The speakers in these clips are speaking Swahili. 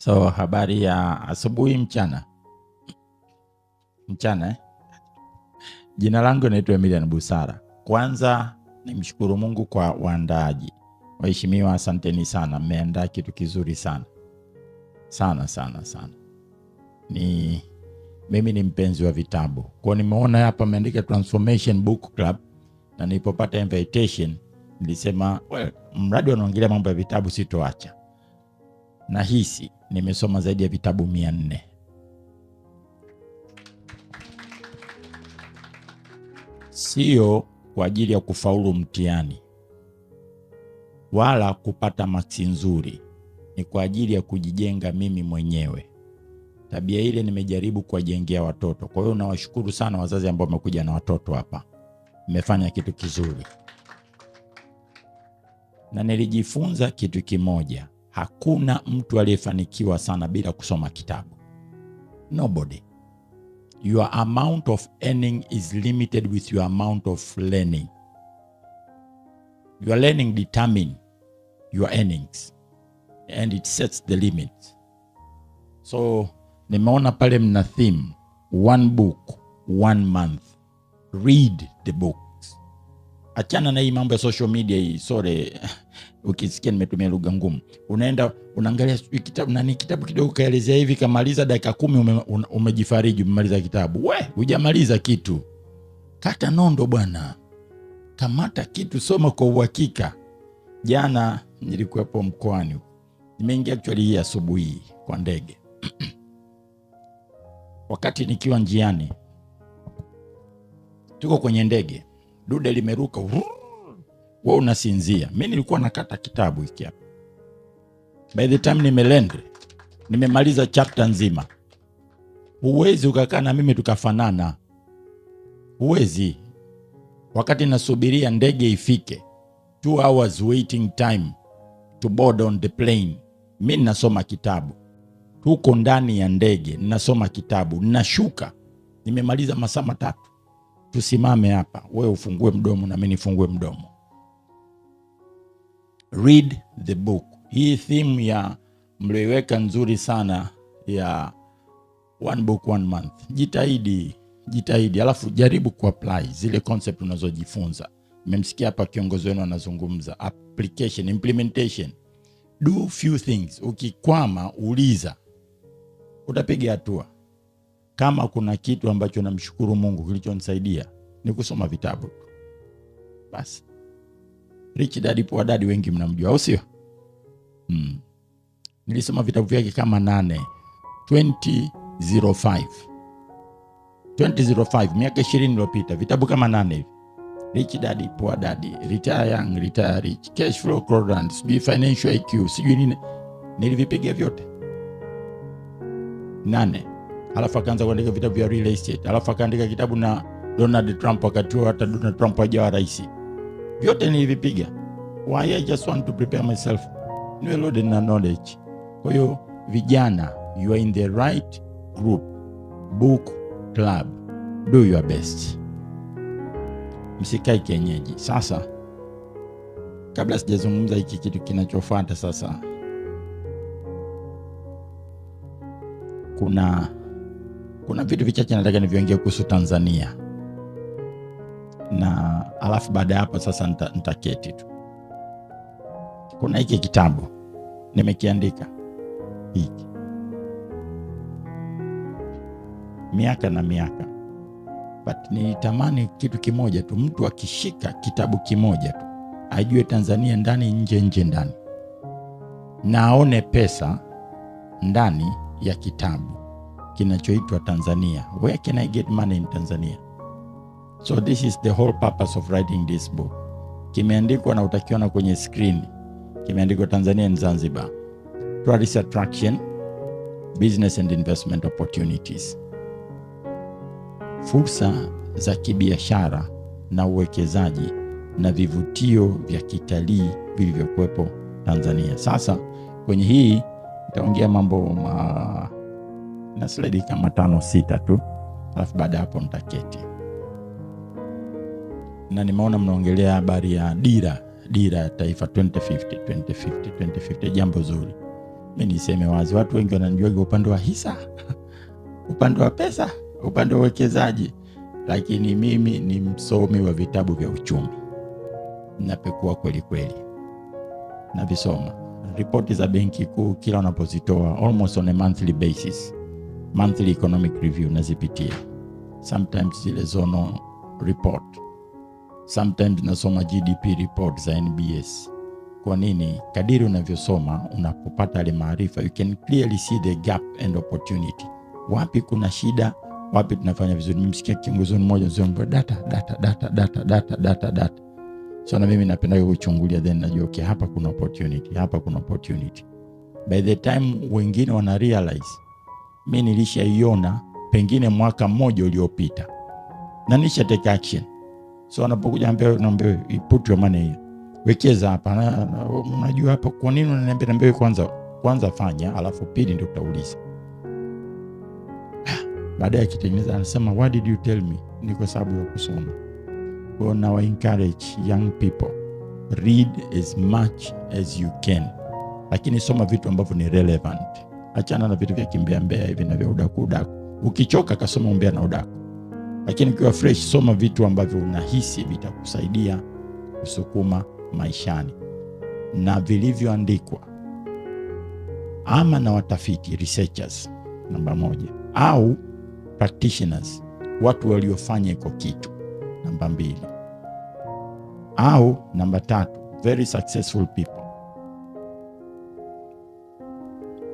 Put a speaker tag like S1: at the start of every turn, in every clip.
S1: So habari ya asubuhi, mchana, mchana, eh? Jina langu naitwa Emilian Busara. Kwanza nimshukuru Mungu kwa waandaaji. Waheshimiwa, asanteni sana, mmeandaa kitu kizuri sana sana sana sana. Ni mimi ni mpenzi wa vitabu, kwa nimeona hapa ameandika Transformation Book Club, na nilipopata invitation nilisema, well, mradi wanaongelea mambo ya vitabu sitoacha. Nahisi nimesoma zaidi ya vitabu 400. Sio kwa ajili ya kufaulu mtihani wala kupata maksi nzuri, ni kwa ajili ya kujijenga mimi mwenyewe. Tabia ile nimejaribu kuwajengea watoto. Kwa hiyo nawashukuru sana wazazi ambao wamekuja na watoto hapa, mmefanya kitu kizuri, na nilijifunza kitu kimoja: hakuna mtu aliyefanikiwa sana bila kusoma kitabu. Nobody. Your amount of earning is limited with your amount of learning. Your learning determine your earnings and it sets the limit. So nimeona pale mna theme one book one month, read the books. Achana na hii mambo ya social media hii, sorry ukisikia nimetumia lugha ngumu. Unaenda unaangalia sijui kitabu nani, kitabu kidogo kaelezea hivi, kamaliza dakika 10, umejifariji, umemaliza kitabu. We hujamaliza kitu, kata nondo bwana, kamata kitu, soma kwa uhakika. Jana nilikuwepo mkoani, nimeingia actually hii asubuhi kwa ndege. Wakati nikiwa njiani, tuko kwenye ndege, dude limeruka, wewe unasinzia. Mi nilikuwa nakata kitabu hiki hapa. By the time nimeland, nimemaliza chapter nzima. Huwezi ukakaa na mimi tukafanana, huwezi. Wakati nasubiria ndege ifike, 2 hours waiting time to board on the plane, mi ninasoma kitabu. Tuko ndani ya ndege, ninasoma kitabu, ninashuka, nimemaliza masaa 3. Tusimame hapa, wewe ufungue mdomo na mimi nifungue mdomo. Read the book. Hii theme ya mlioiweka nzuri sana ya one book one month, jitahidi, jitahidi, alafu jaribu kuapply zile concept unazojifunza. Nimemsikia hapa kiongozi wenu anazungumza application, implementation. Do few things. Ukikwama uliza, utapiga hatua. Kama kuna kitu ambacho namshukuru Mungu kilichonisaidia ni kusoma vitabu basi. Rich Dad Poor Dad wengi mnamjua, au sio? Nilisoma vitabu vyake kama 8 2005 2005, miaka 20 iliyopita, vitabu kama 8 hivi. Rich Dad Poor Dad, Retire Young, Retire Rich, Cash Flow Quadrant, sijui Financial IQ, sijui nini, nilivipiga vyote 8. Alafu akaanza kuandika vitabu vya real estate, alafu akaandika kitabu na Donald Trump, wakati huo hata Donald Trump hajawa rais. Vyote nilivipiga. Why? I just want to prepare myself, niwe loaded na knowledge. Kwa hiyo vijana, you are in the right group, book club, do your best, msikae kienyeji. Sasa kabla sijazungumza hiki kitu kinachofuata sasa, kuna vitu vichache nataka niviongee kuhusu Tanzania na alafu baada ya hapo sasa nitaketi tu. Kuna hiki kitabu nimekiandika hiki miaka na miaka, but nilitamani kitu kimoja tu, mtu akishika kitabu kimoja tu ajue Tanzania ndani nje, nje ndani, na aone pesa ndani ya kitabu kinachoitwa Tanzania. Where can I get money in Tanzania? So this is the whole purpose of writing this book. Kimeandikwa na utakiona kwenye screen. Kimeandikwa Tanzania and Zanzibar, Tourist Attraction, Business and Investment Opportunities. Fursa za kibiashara na uwekezaji na vivutio vya kitalii vilivyokuwepo Tanzania. Sasa kwenye hii nitaongea mambo na slide kama 5 6 tu, alafu baada ya hapo nitaketi. Na nimeona mnaongelea habari ya dira ya taifa 2050, 2050, 2050, jambo zuri. Mi niseme wazi, watu wengi wananijuaga upande wa hisa, upande wa pesa, upande wa uwekezaji, lakini mimi ni msomi wa vitabu vya uchumi. Napekua kweli kweli, navisoma ripoti za Benki Kuu kila wanapozitoa, almost on a monthly basis, monthly economic review nazipitia, sometimes zile zonal report, sometimes nasoma GDP report za NBS. Kwa nini? Kadiri unavyosoma, unapopata yale maarifa, you can clearly see the gap and opportunity, wapi kuna shida, wapi tunafanya vizuri. Nimemsikia kiongozi mmoja anasema data, data, data, data, data, data, data. So na mimi napenda kuchungulia, then najua, okay, hapa kuna opportunity, hapa kuna opportunity. By the time wengine wana realize, mi nilishaiona pengine mwaka mmoja uliopita na nisha take action. So anapokuja ambia, naambia, "Put your money here, wekeza hapa." Unajua hapa kwa nini unaniambia? Naambia, kwanza kwanza fanya, alafu pili ndio utauliza. Baadaye akitengeneza anasema, "Why did you tell me?" Ni kwa sababu ya kusoma. Kwa hiyo nawa encourage young people, read as much as you can, lakini soma vitu ambavyo ni relevant. Achana na vitu vya kimbea mbea hivi na vya udaku udaku. Ukichoka kasoma umbea na udaku, lakini ukiwa fresh, soma vitu ambavyo unahisi vitakusaidia kusukuma maishani na vilivyoandikwa ama na watafiti, researchers namba moja, au practitioners, watu waliofanya iko kitu namba mbili, au namba tatu, very successful people.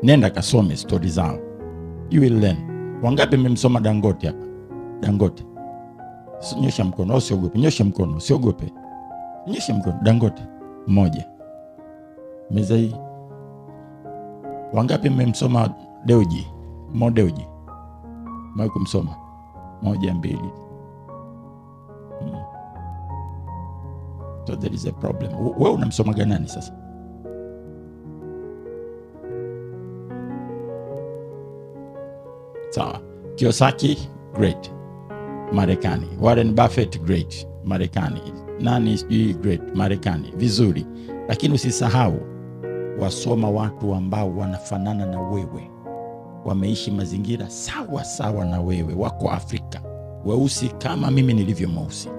S1: Nenda kasome stori zao, you will learn. Wangapi mmemsoma Dangote hapa? Dangote, nyosha mkono, usiogope, nyosha mkono, usiogope, nyosha mkono. Dangote mmoja, meza hii. Wangapi mmemsoma Dewji? Mo Dewji, mwahi kumsoma? Moja, mbili. So there is a problem. Wewe unamsomaga nani sasa? Sawa. Kiyosaki great, Marekani. Warren Buffett great, Marekani. Nani sijui great, Marekani. Vizuri, lakini usisahau wasoma watu ambao wanafanana na wewe, wameishi mazingira sawa sawa na wewe, wako Afrika, weusi kama mimi nilivyo mweusi,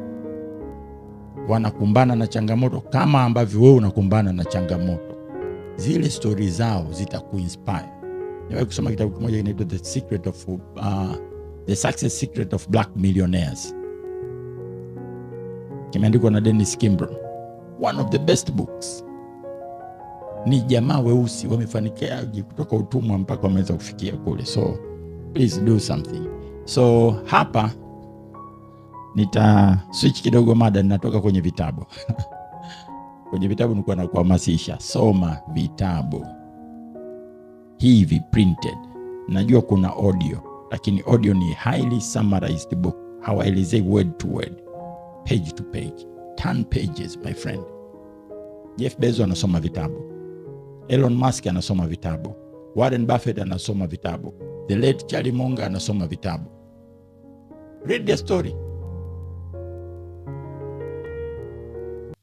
S1: wanakumbana na changamoto kama ambavyo wewe unakumbana na changamoto. Zile stori zao zitakuinspire. Niwahi kusoma kitabu kimoja kinaitwa The Success Secret of Black Millionaires, kimeandikwa na Dennis Kimbro, one of the best books. Ni jamaa weusi wamefanikiwa kutoka utumwa mpaka wameweza kufikia kule, so please do something. So hapa nita switch kidogo mada, ninatoka kwenye vitabu. Kwenye vitabu nilikuwa nakuhamasisha soma vitabu hivi printed. Najua kuna audio, lakini audio ni highly summarized book, hawaelezei word to word, page to page. Turn pages, my friend. Jeff Bezos anasoma vitabu, Elon Musk anasoma vitabu, Warren Buffett anasoma vitabu, the late Charlie Munger anasoma vitabu. Read the story.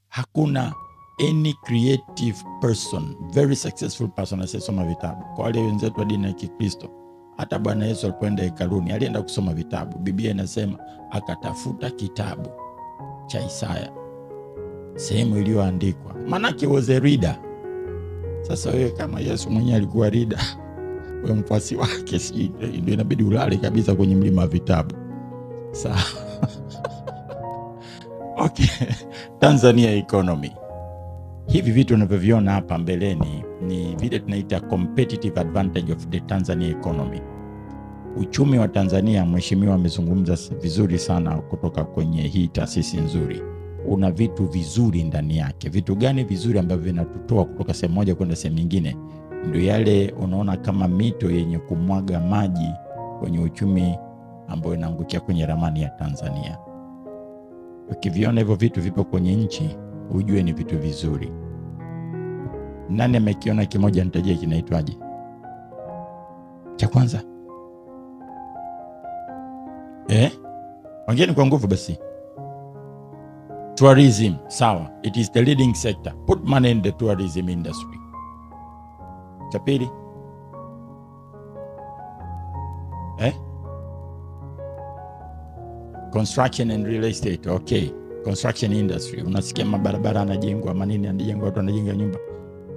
S1: Hakuna any creative person, very successful person asiyesoma vitabu. Kwa wale wenzetu wa dini ya Kikristo, hata Bwana Yesu alipoenda hekaluni alienda kusoma vitabu. Biblia inasema akatafuta kitabu cha Isaya, sehemu iliyoandikwa, manake was a reader. Sasa wewe kama Yesu mwenyewe alikuwa reader, wewe mfuasi wake, sijui ndio inabidi ulale kabisa kwenye mlima wa vitabu. Sawa. Okay. Tanzania economy. Hivi vitu unavyoviona hapa mbeleni ni vile tunaita competitive advantage of the Tanzania economy. Uchumi wa Tanzania, mheshimiwa amezungumza vizuri sana kutoka kwenye hii taasisi nzuri, una vitu vizuri ndani yake. Vitu gani vizuri ambavyo vinatutoa kutoka sehemu moja kwenda sehemu nyingine? Ndio yale unaona kama mito yenye kumwaga maji kwenye uchumi ambayo inaangukia kwenye ramani ya Tanzania. Ukiviona hivyo vitu vipo kwenye nchi, ujue ni vitu vizuri. Nani amekiona kimoja? Nitajie kinaitwaje? Cha kwanza Ongeni kwa nguvu basi. Tourism, sawa, it is the leading sector. Put money in the tourism industry. Cha pili, Eh? Construction and real estate. Okay. Construction industry. Unasikia mabarabara yanajengwa, manini yanajengwa, watu wanajenga nyumba.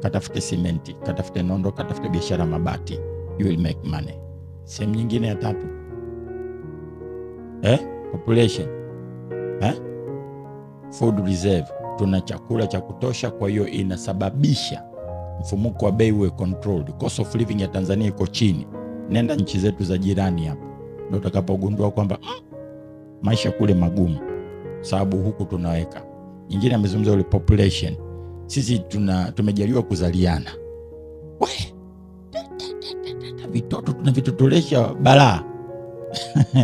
S1: Katafute simenti, katafute nondo, katafute biashara mabati. You will make money. Sehemu nyingine ya tatu, eh? Population, eh? Food reserve, tuna chakula cha kutosha, kwa hiyo inasababisha mfumuko wa bei uwe controlled. Cost of living ya Tanzania iko chini. Nenda nchi zetu za jirani hapo ndio utakapogundua kwamba maisha kule magumu, sababu huku tunaweka. Nyingine amezungumza ule population, sisi tumejaliwa kuzaliana, we vitoto tunavitotolesha balaa.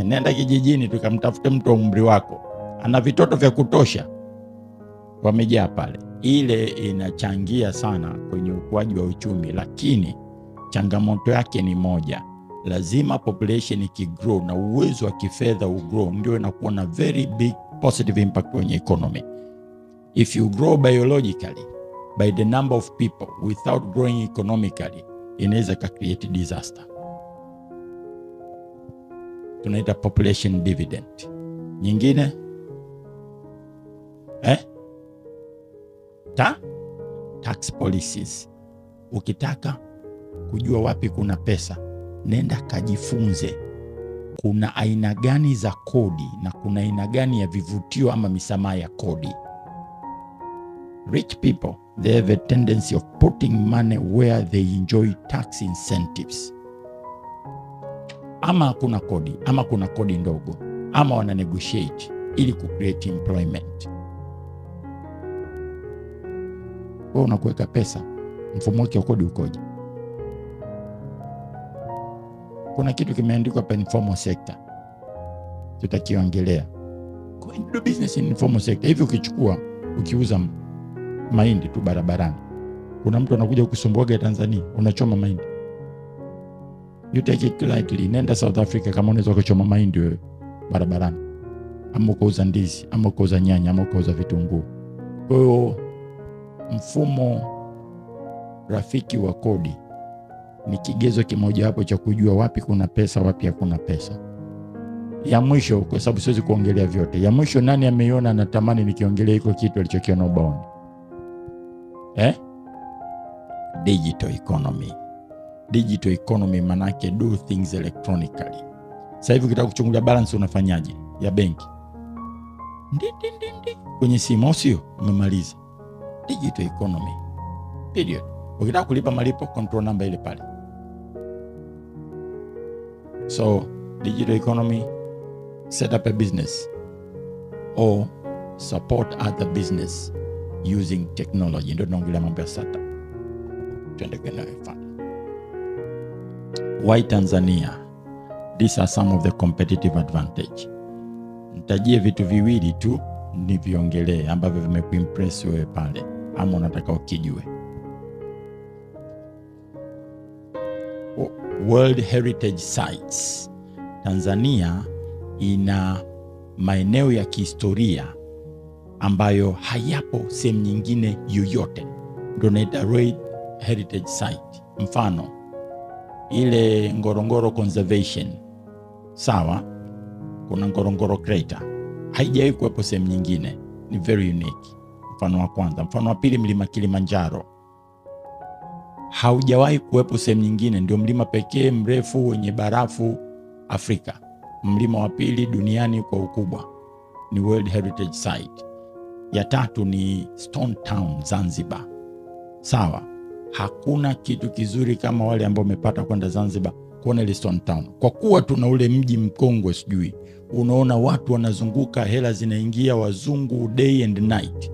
S1: Nenda kijijini tukamtafute mtu wa umri wako ana vitoto vya kutosha, wamejaa pale. Ile inachangia sana kwenye ukuaji wa uchumi, lakini changamoto yake ni moja, lazima population ikigrow na uwezo wa kifedha ugrow, ndio inakuwa na very big positive impact kwenye economy. If you grow biologically by the number of people without growing economically, inaweza ka create disaster. Tunaita population dividend. Nyingine, eh? Tax policies. Ukitaka kujua wapi kuna pesa, nenda kajifunze kuna aina gani za kodi na kuna aina gani ya vivutio ama misamaha ya kodi. Rich people, they have a tendency of putting money where they enjoy tax incentives. Ama hakuna kodi ama kuna kodi ndogo ama wana negotiate ili ku create employment. Wewe unakuweka pesa, mfumo wake wa kodi ukoje? Kuna kitu kimeandikwa hapa informal sector, tutakiongelea. Go and do business in informal sector. Hivi ukichukua ukiuza mahindi tu barabarani, kuna mtu anakuja kusumbuaga Tanzania, unachoma mahindi? You take it lightly. Nenda South Africa kama unaweza kuchoma mahindi wewe barabarani, ama ukauza ndizi, ama ukauza nyanya, ama ukauza vitunguu. Kwa hiyo mfumo rafiki wa kodi ni kigezo kimojawapo cha kujua wapi kuna pesa, wapi hakuna pesa. Ya mwisho, kwa sababu siwezi kuongelea vyote. Ya mwisho, nani ameiona natamani nikiongelea iko kitu alichokiona ubaoni? Eh? Digital economy. Digital economy manake do things electronically. Sasa hivi ukitaka kuchungulia balance unafanyaje ya benki? Ndi, ndi, ndi, ndi. Kwenye simu, au sio? Umemaliza. Digital economy. Period. Ukitaka kulipa malipo, control number ile pale. So digital economy, set up a business or support other business using technology. Ndio tunaongelea mambo ya startup. Tuende kwenye fund. Why Tanzania? These are some of the competitive advantage. Nitajie vitu viwili tu niviongelee ambavyo vimekuimpress wewe pale ama unataka ukijue. World Heritage Sites. Tanzania ina maeneo ya kihistoria ambayo hayapo sehemu nyingine yoyote, ndio naita World Heritage Site. Mfano ile Ngorongoro Conservation, sawa, kuna Ngorongoro Crater haijawahi kuwepo sehemu nyingine, ni very unique. Mfano wa kwanza. Mfano wa pili, mlima Kilimanjaro haujawahi kuwepo sehemu nyingine, ndio mlima pekee mrefu wenye barafu Afrika, mlima wa pili duniani kwa ukubwa, ni World Heritage Site. Ya tatu ni Stone Town Zanzibar. Sawa, hakuna kitu kizuri kama wale ambao wamepata kwenda Zanzibar kuona ile Stone Town, kwa kuwa tuna ule mji mkongwe, sijui unaona watu wanazunguka, hela zinaingia, wazungu day and night.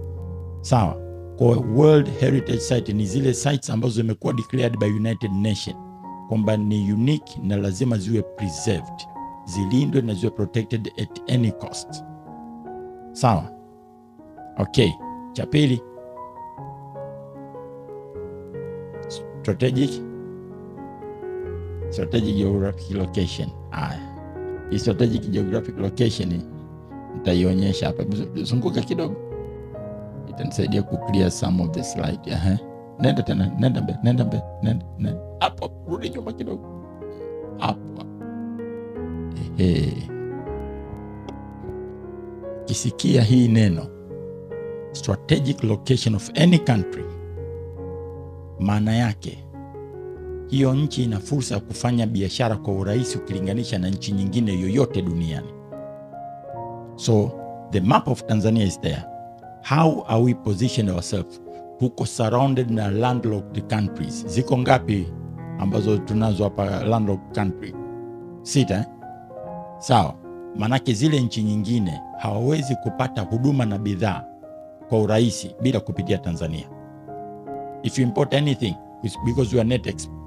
S1: Sawa, kwa World Heritage Site ni zile sites ambazo zimekuwa declared by United Nation kwamba ni unique na lazima ziwe preserved, zilindwe na ziwe protected at any cost. Sawa, okay. Cha pili, strategic geographic location. Haya, hii strategic geographic location nitaionyesha hapa, zunguka kidogo, itanisaidia ku clear some of the slide. Aha, nenda tena, nenda mbele, nenda mbele, nenda nenda hapo, rudi nyuma kidogo hapo. Hey. Ukisikia hii neno strategic location of any country, maana yake hiyo nchi ina fursa ya kufanya biashara kwa urahisi ukilinganisha na nchi nyingine yoyote duniani. So the map of Tanzania is there. How are we positioned ourselves? Tuko surrounded na landlocked countries. Ziko ngapi ambazo tunazo hapa landlocked country? Sita, eh? Sawa. Manake zile nchi nyingine hawawezi kupata huduma na bidhaa kwa urahisi bila kupitia Tanzania. If you import anything, it's because we are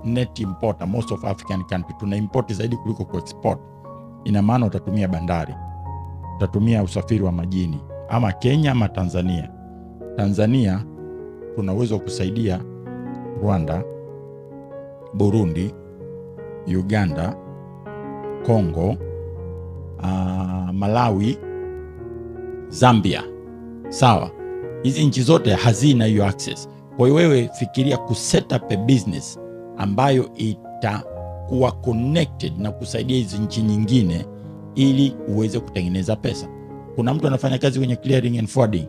S1: net importer, most of African country tuna import zaidi kuliko kuexport. Ina maana utatumia bandari, utatumia usafiri wa majini, ama Kenya ama Tanzania. Tanzania tuna uwezo wa kusaidia Rwanda, Burundi, Uganda, Congo, Malawi, Zambia. Sawa, hizi nchi zote hazina hiyo access. Kwa hiyo wewe fikiria ku set up a business ambayo itakuwa connected na kusaidia hizi nchi nyingine ili uweze kutengeneza pesa. Kuna mtu anafanya kazi kwenye clearing and forwarding,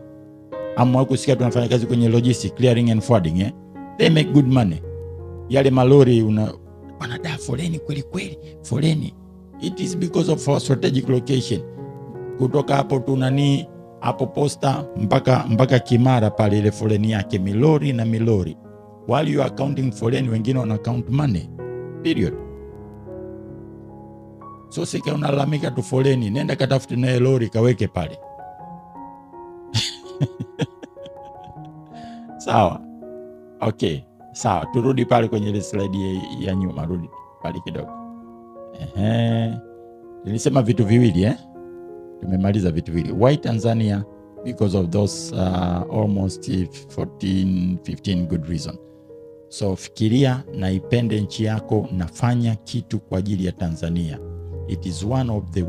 S1: ama kusikia tunafanya kazi kwenye logistics, clearing and forwarding, eh? They make good money. Yale malori una wanadaa foleni kweli kweli, foleni. It is because of our strategic location. Kutoka hapo tu nani hapo posta mpaka Kimara pale, ile foleni yake milori na milori. While you are counting foleni, wengine wana count money, period. So sika unalalamika tu foleni, nenda katafute naye lori kaweke pale. Sawa, okay, sawa, turudi pale kwenye ile slide ya nyuma, rudi pale kidogo. Ehe, nilisema vitu viwili, eh? Tumemaliza vitu viwili. Why Tanzania? Because of those almost 14 15 good reason. So fikiria na ipende nchi yako, nafanya kitu kwa ajili ya Tanzania. It is one of the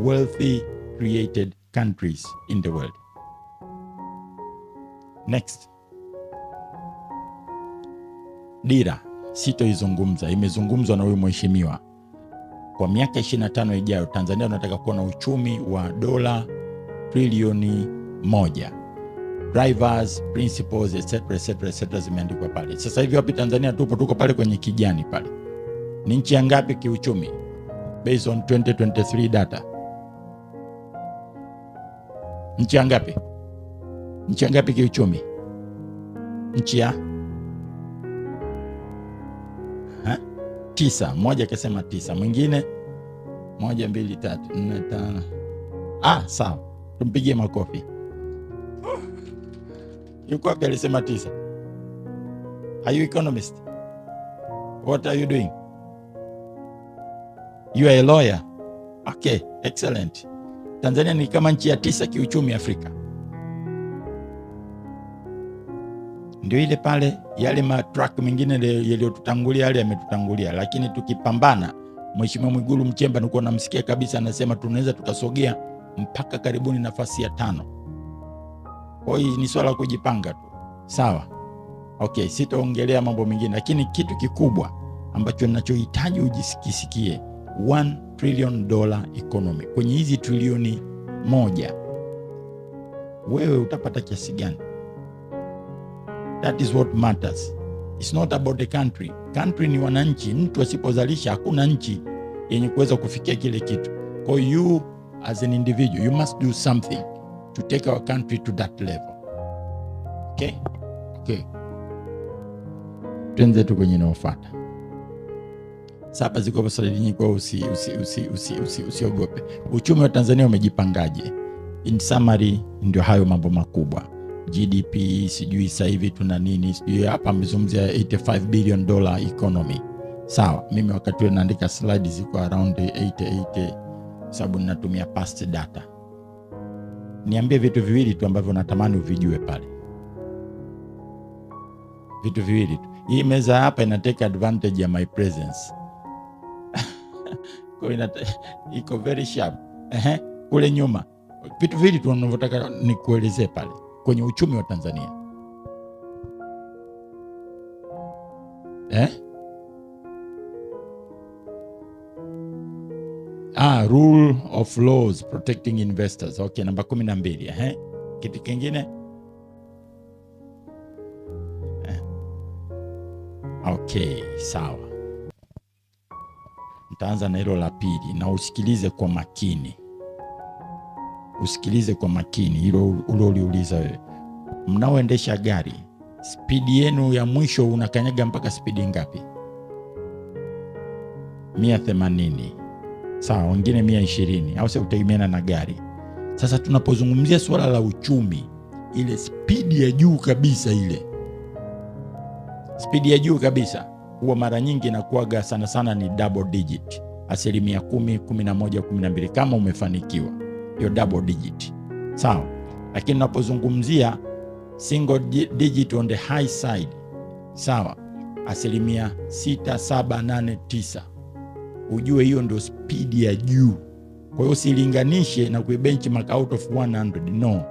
S1: wealthy created countries in the world. Next. Dira sitoizungumza, imezungumzwa na huyu mheshimiwa. Kwa miaka 25 ijayo Tanzania tunataka kuwa na uchumi wa dola trilioni 1. Drivers, principles, etc etc etc zimeandikwa pale. Sasa hivi wapi Tanzania tupo? Tuko pale kwenye kijani pale. Ni nchi ya ngapi kiuchumi based on 2023 data? Nchi ya ngapi? Nchi ya ngapi kiuchumi? Nchi ya ha? 9. Mmoja akasema 9, mwingine 1, 2, 3, 4, 5. Ah, sawa, tumpigie makofi. Yuko wapi alisema 9? Are you economist? What are you doing? You are a lawyer. Okay, excellent. Tanzania ni kama nchi ya 9 kiuchumi Afrika. Ndio ile pale, yale matruck mengine yaliyotutangulia yale yametutangulia, lakini tukipambana, Mheshimiwa Mwigulu Nchemba nilikuwa namsikia kabisa anasema tunaweza tukasogea mpaka karibuni nafasi ya 5. Kwa hiyo ni swala kujipanga tu. Sawa. Okay, sitaongelea mambo mengine, lakini kitu kikubwa ambacho ninachohitaji ujisikie, $1 trillion economy. Kwenye hizi trilioni 1 wewe utapata kiasi gani? That is what matters. It's not about the country. Country ni wananchi. Mtu asipozalisha hakuna nchi yenye kuweza kufikia kile kitu. Kwa you as an individual, you must do something to take our country to that level. Okay? Okay. Tuenze tu kwenye inayofuata. Sasa ziko slide nyingi, kwa usiogope. Uchumi wa Tanzania umejipangaje? In summary, ndio hayo mambo makubwa. GDP sijui sasa hivi tuna nini, sijui hapa amezungumzia $85 billion economy. Sawa, mimi wakati huo naandika slide ziko around 80, sababu ninatumia past data. Niambie vitu viwili tu ambavyo natamani uvijue pale. Vitu viwili tu. Hii meza hapa ina take advantage ya my presence. Kwa hiyo iko very sharp. Ehe, kule nyuma. Vitu viwili tu unavyotaka nikuelezee pale kwenye uchumi wa Tanzania. Eh? Ah, rule of laws protecting investors. Okay, namba 12. Eh? Kitu kingine? Eh. Okay, sawa. Nitaanza na hilo la pili na usikilize kwa makini, usikilize kwa makini hilo uliouliza wewe. Mnaoendesha gari, spidi yenu ya mwisho unakanyaga mpaka spidi ngapi? 180, sawa, wengine 120, au sio, kutegemeana na gari. Sasa tunapozungumzia suala la uchumi, ile spidi ya juu kabisa, ile spidi ya juu kabisa huwa mara nyingi inakuwaga sana sana ni double digit, 10%, 11, 12, kama umefanikiwa hiyo double digit, sawa. Lakini unapozungumzia single digit on the high side, sawa, 6%, 7, 8, 9, ujue hiyo ndio spidi ya juu. Kwa hiyo usilinganishe na kuibenchmark out of 100, no,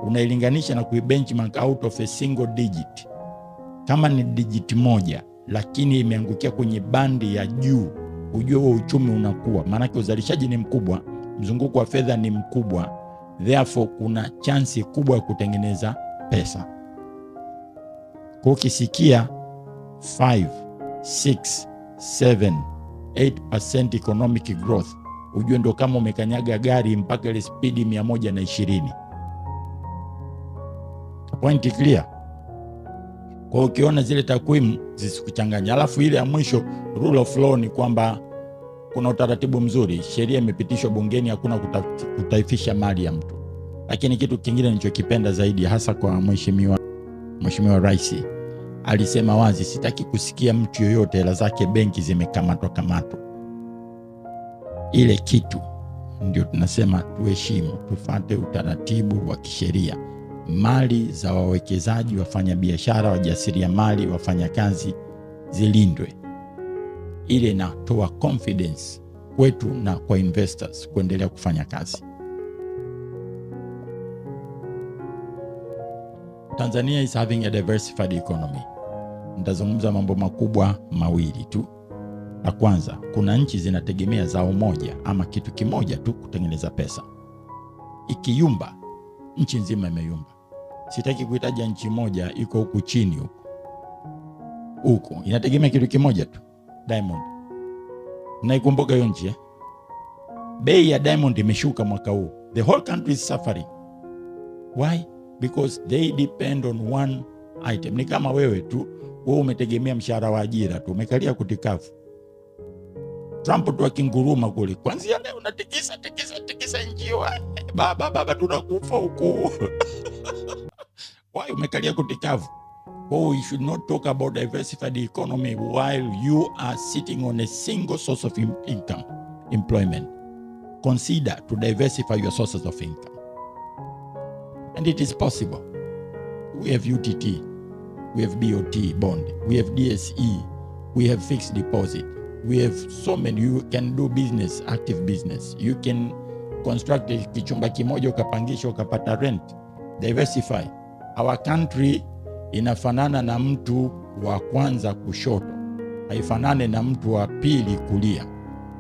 S1: unailinganisha na kuibenchmark out of a single digit. Kama ni digit moja lakini imeangukia kwenye bandi ya juu, ujue huo uchumi unakuwa, maanake uzalishaji ni mkubwa, mzunguko wa fedha ni mkubwa, therefore kuna chansi kubwa ya kutengeneza pesa. Kwa ukisikia 5, 6, 7, 8% economic growth, ujue ndo kama umekanyaga gari mpaka ile spidi 120. Point clear? Kwa ukiona zile takwimu zisikuchanganya. Alafu ile ya mwisho, rule of law, ni kwamba kuna utaratibu mzuri, sheria imepitishwa bungeni, hakuna kutaifisha mali ya mtu. Lakini kitu kingine nilichokipenda zaidi hasa kwa Mheshimiwa Rais, alisema wazi, sitaki kusikia mtu yoyote hela zake benki zimekamatwa kamatwa. Ile kitu ndio tunasema tuheshimu, tufate utaratibu wa kisheria. Mali za wawekezaji, wafanyabiashara, wajasiriamali, wafanyakazi zilindwe. Ile inatoa confidence kwetu na kwa investors kuendelea kufanya kazi. Tanzania is having a diversified economy. Nitazungumza mambo makubwa mawili tu. La kwanza, kuna nchi zinategemea zao moja ama kitu kimoja tu kutengeneza pesa. Ikiyumba, nchi nzima imeyumba. Sitaki kuitaja nchi moja, iko huku chini huku huku, inategemea kitu kimoja tu, diamond. Naikumbuka hiyo nchi eh? Bei ya diamond imeshuka mwaka huu, the whole country is suffering. Why? Because they depend on one item. Ni kama wewe tu, wewe umetegemea mshahara wa ajira tu, umekalia kutikavu. Trump tu akinguruma kule, kwanzia leo natikisa tikisa tikisa njiwa, baba baba, tunakufa huku. Why? Umekalia kutikavu. Oh, you should not talk about diversified economy while you are sitting on a single source of income, employment. Consider to diversify your sources of income. And it is possible. We have UTT, we have BOT bond, we have DSE, we have fixed deposit, we have so many. You can do business, active business. You can construct kichumba kimoja ukapangisha ukapata rent. Diversify. Our country inafanana na mtu wa kwanza kushoto, haifanane na mtu wa pili kulia.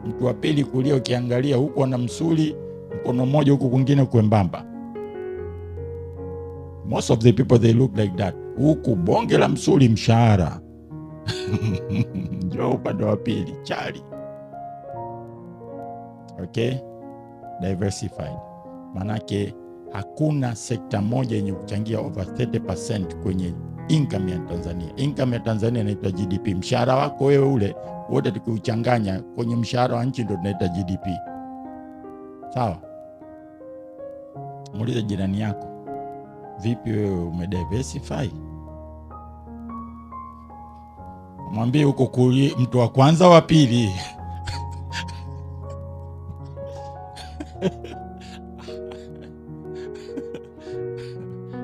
S1: Mtu wa pili kulia ukiangalia huku ana msuli mkono mmoja, huku kwingine kwembamba. Most of the people they look like that. Huku bonge la msuli, mshahara njoo upande wa pili chali. Okay, diversified, manake hakuna sekta moja yenye kuchangia over 30% kwenye income ya Tanzania. Income ya Tanzania inaitwa GDP. Mshahara wako wewe ule wote tukiuchanganya kwenye mshahara wa nchi ndo tunaita GDP. Sawa? Muulize jirani yako, vipi wewe umediversify? Mwambie huko kuli mtu wa kwanza wa pili.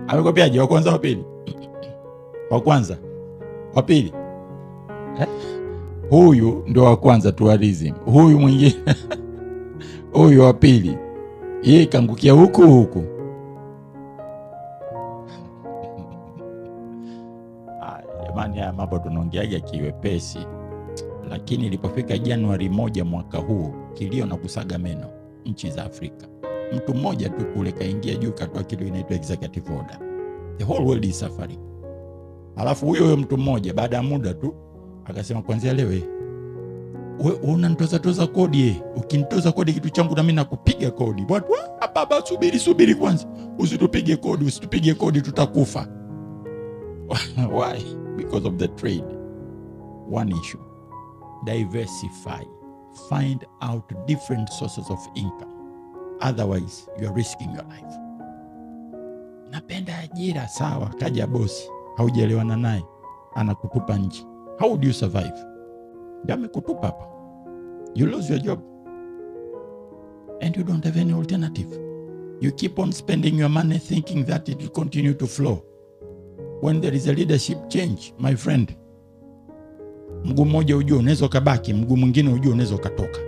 S1: Amekwambiaje? Wa kwanza wa pili? Wa kwanza wa pili eh? Huyu ndio wa kwanza tourism, huyu mwingine huyu wa pili, yeye ikaangukia huku huku. Jamani, haya mambo tunaongeaga kiwepesi. Lakini ilipofika Januari 1 mwaka huu, kilio na kusaga meno nchi za Afrika. Mtu mmoja tu kule kaingia juu, katoa kitu inaitwa executive order. The whole world is suffering. Alafu huyo huyo mtu mmoja baada ya muda tu akasema kuanzia leo, we unanitoza toza kodi eh. Ukinitoza kodi kitu changu na mimi nakupiga kodi. Watu, "Ah, baba, subiri subiri kwanza, usitupige kodi, usitupige kodi, tutakufa." Why? Because of the trade. One issue. Diversify. Find out different sources of income. Otherwise, you are risking your life. Napenda ajira, sawa. Kaja bosi, haujaelewana naye, anakutupa nje. How would you survive? Ndio amekutupa hapa. You lose your job and you don't have any alternative. You keep on spending your money thinking that it will continue to flow. When there is a leadership change, my friend, mguu mmoja ujue unaweza ukabaki, mguu mwingine ujue unaweza ukatoka.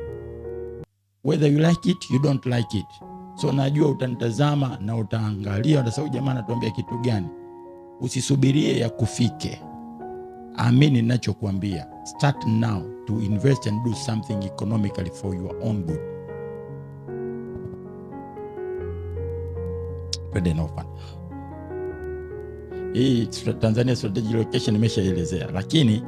S1: Whether you like it, you don't like it. So najua utanitazama na utaangalia, utasema jamaa anatuambia kitu gani. Usisubirie yakufike. Amini ninachokuambia. Start now to invest and do something economically for your own good. Twende inayofuata. Hii Tanzania strategic location nimeshaelezea, lakini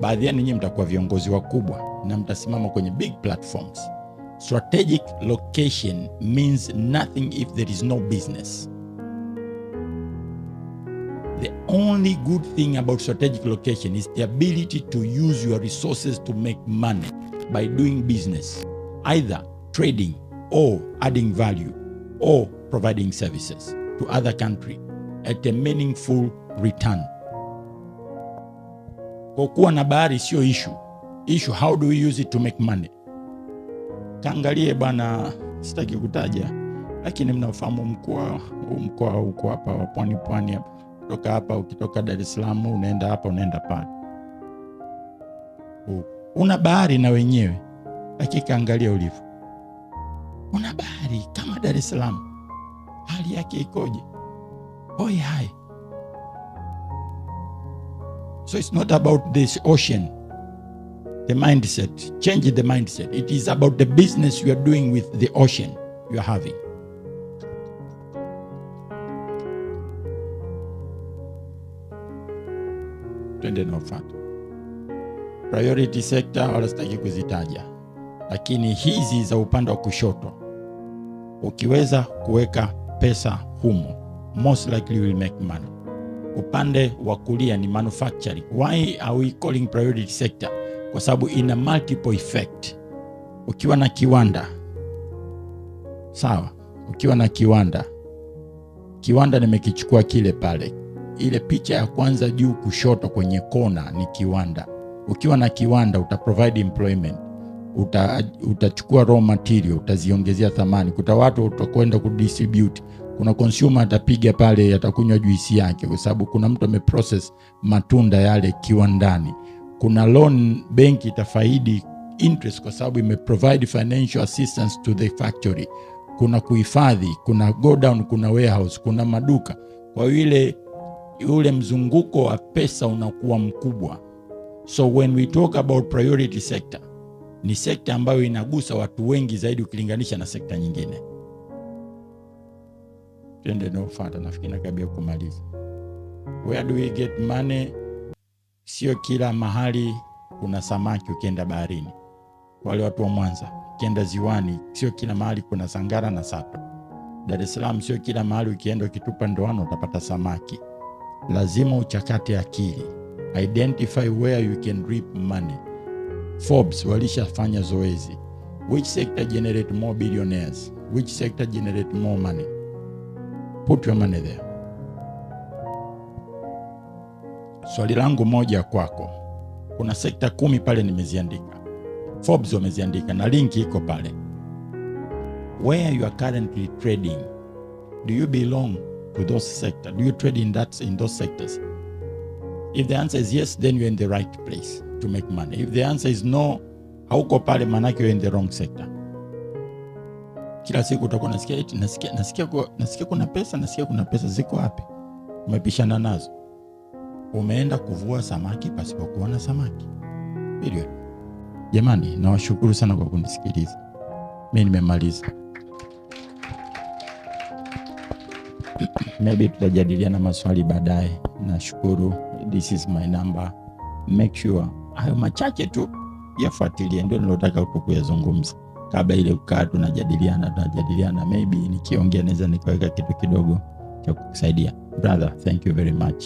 S1: baadhi yenu nyinyi mtakuwa viongozi wakubwa na mtasimama kwenye big platforms. Strategic location means nothing if there is no business. The only good thing about strategic location is the ability to use your resources to make money by doing business, either trading or adding value or providing services to other country at a meaningful return. Kwa kuwa na bahari sio issue. Issue, how do we use it to make money? Kaangalie bwana, sitaki kutaja, lakini mnafahamu mkoa huu, mkoa huko hapa wa pwani pwani hapa, kutoka hapa ukitoka Dar es Salaam unaenda hapa unaenda pale, una bahari na wenyewe, lakini angalia ulivyo, una bahari kama Dar es Salaam, hali yake ikoje? Hoi hai. So it's not about this ocean, the mindset. Change the mindset. It is about the business you are doing with the ocean you are having. Twende naofuata. Priority sector wala sitaki kuzitaja, lakini hizi za upande wa kushoto, ukiweza kuweka pesa humo, most likely you will make money. Upande wa kulia ni manufacturing. Why are we calling priority sector? Kwa sababu ina multiple effect. Ukiwa na kiwanda sawa, ukiwa na kiwanda, kiwanda nimekichukua kile pale, ile picha ya kwanza juu kushoto kwenye kona ni kiwanda. Ukiwa na kiwanda uta provide employment, utachukua raw material, utaziongezea thamani. Kuna watu utakwenda kudistribute, kuna consumer atapiga pale, atakunywa juisi yake, kwa sababu kuna mtu ameprocess matunda yale kiwandani. Kuna loan, benki itafaidi interest kwa sababu imeprovide financial assistance to the factory. Kuna kuhifadhi, kuna godown, kuna warehouse, kuna maduka. Kwa hiyo ile ule mzunguko wa pesa unakuwa mkubwa. So when we talk about priority sector, ni sekta ambayo inagusa watu wengi zaidi ukilinganisha na sekta nyingine. Twende inayofuata, nafikiri nakaribia kumaliza. Where do we get money? Sio kila mahali kuna samaki ukienda baharini. Wale watu wa Mwanza, ukienda ziwani, sio kila mahali kuna sangara na sato. Dar es Salaam, sio kila mahali ukienda ukitupa ndoano utapata samaki. Lazima uchakate akili, identify where you can reap money. Forbes walishafanya zoezi, which sector generate more billionaires, which sector generate more money. Put your money there. Swali langu moja kwako, kuna sekta 10 pale nimeziandika, Forbes wameziandika na linki iko pale. Where you are currently trading, do you belong to those sector? Do you trade in those sectors? If the answer is yes, then you're in the right place to make money. If the answer is no, hauko pale, manake you're in the wrong sector. Kila siku utakuwa nasikia eti nasikia kuna pesa, nasikia kuna pesa, ziko wapi? Umepishana nazo. Umeenda kuvua samaki pasipokuwa na samaki. Period. Jamani, nawashukuru sana kwa kunisikiliza. Mi nimemaliza. Maybe tutajadiliana maswali baadaye. Nashukuru. This is my number. Make sure hayo machache tu yafuatilie, ndio nilotaka tu kuyazungumza kabla ile kukaa tunajadiliana. Maybe nikiongea naweza nikaweka kitu kidogo cha kukusaidia. Brother, thank you very much.